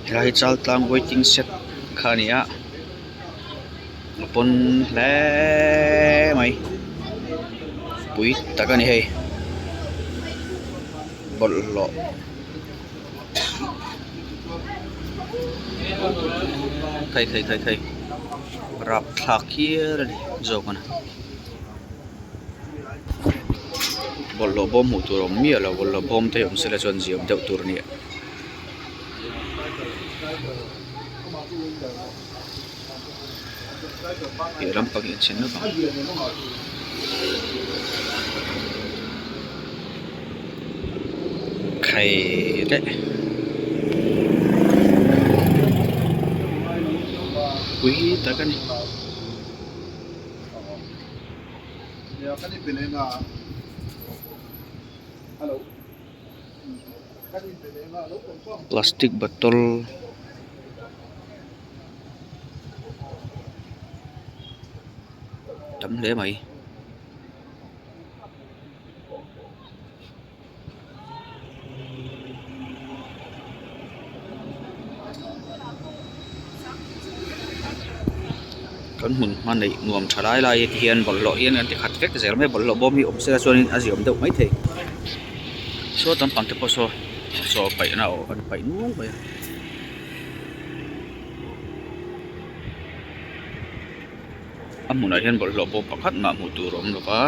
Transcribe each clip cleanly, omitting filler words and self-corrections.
Helai hi chaltlang waiting shed kha a ni a a pawn hle mai pui tak a ni hei bawlhhlawh khai khai khai khai rapthlak hial a ni zawk a ni. Bawlhhlawh bawm hmuh tur a awm miah lo bawlhhlawh bawm te hi awm sela chuan ziam deuh tur a ni. Piah lampang hi a chhe nawk ang. Khai leh pui tak a ni. Plastic bottle tam hle mai. Kan hmun hma neih nuam tha lai lai te hian bawlhhlawh hian an ti khat vek zel mai a bawlhhlawh bawm hi awm sela chuanin a ziawm deuh maithei saw lampang te pawh saw chaw paihna aw an paih nual mai a. A hmunah hian bawlhhlawh bawm pakhat mah hmuh tur a awm lo va.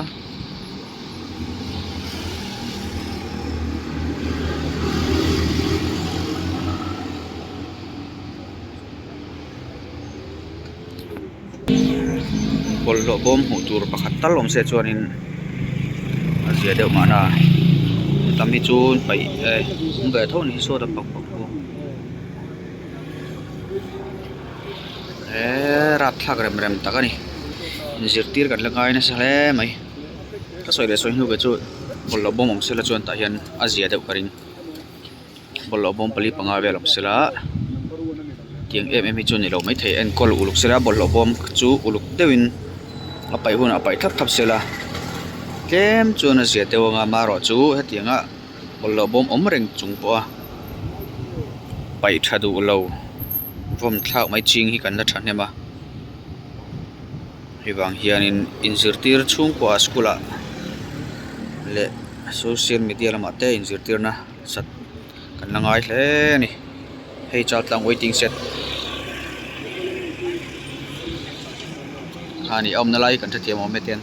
Bawlhhlawh bawm hmuh tur pakhat tal awm se chuanin a zia deuh mahna tam hi chu paih eh awm ve tho a ni hi saw lampang pawh khu. He rapthlak rem rem tak a ni inzirtir kan la ngai nasa hle mai ka sawi leh sawi hnu ve chu bawlhhlawh bawm awm sela chuan tah hian a zia deuh ka ring bawlhhlawh bawm pali panga vel awm sela tiang em em hi chu a ni lo maithei enkawl uluk sela bawlhhlawh bawm chu uluk deuhin a paih hunah a paih thlap thlap sela tlem chuan a zia deuh ang a amaherawhchu hetianga bawlhhlawh bawm awm reng chung pawha paih tha duh lo vawm thlak mai ching hi kan la thahnem a hei vang hianin inzirtir chhungkua school ah leh social media lamah te inzirtirna sat kan la ngai hle a ni hei chaltlang waiting shed a ni a awmna lai hi kan hrethiam awm e tian.